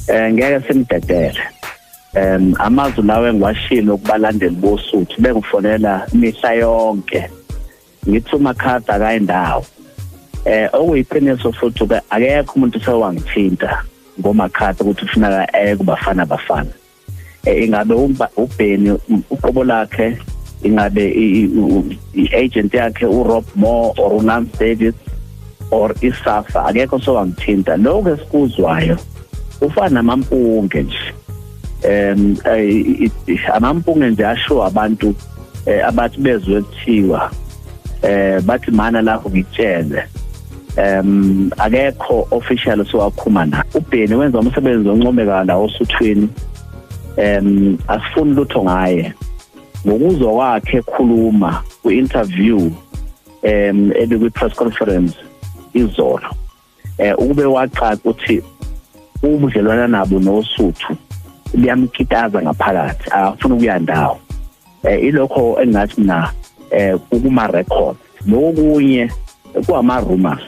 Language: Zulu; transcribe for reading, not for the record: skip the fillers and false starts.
Ngeke simdedele. Amazwi lawo engiwashilo kubalandeli boSuthu, bengifonela imihla yonke, ngithi uMakhadzi akayindawo. Okuyiqiniso futhi ke, akekho umuntu sewangithinta ngoMakhadzi ukuthi ufuna eye kuBafana Bafana. Ingabe uBenny uqobo lakhe, ingabe i-agent yakhe uRob Moore or uLance Davis or iSAFA, akekho sowangithinta. Lokho esikuzwayo ufana namampunge nje, amampunge nje asho abantu abathi bezwe kuthiwa, bathi mana lapho ngitshele. Akekho official sowakhuma na. UBenny wenza umsebenzi oncomekayo la oSuthwini. Asifuni lutho ngaye. Ngokuzwa kwakhe ekhuluma kwi-interview ebikwi-press conference izolo, ukube wacaca ukuthi ubudlelwana nabo noSuthu liyamkitaza ngaphakathi, akafuni ukuya ndawo. Ilokho engathi mina kuma record, lokunye kuwama rumors.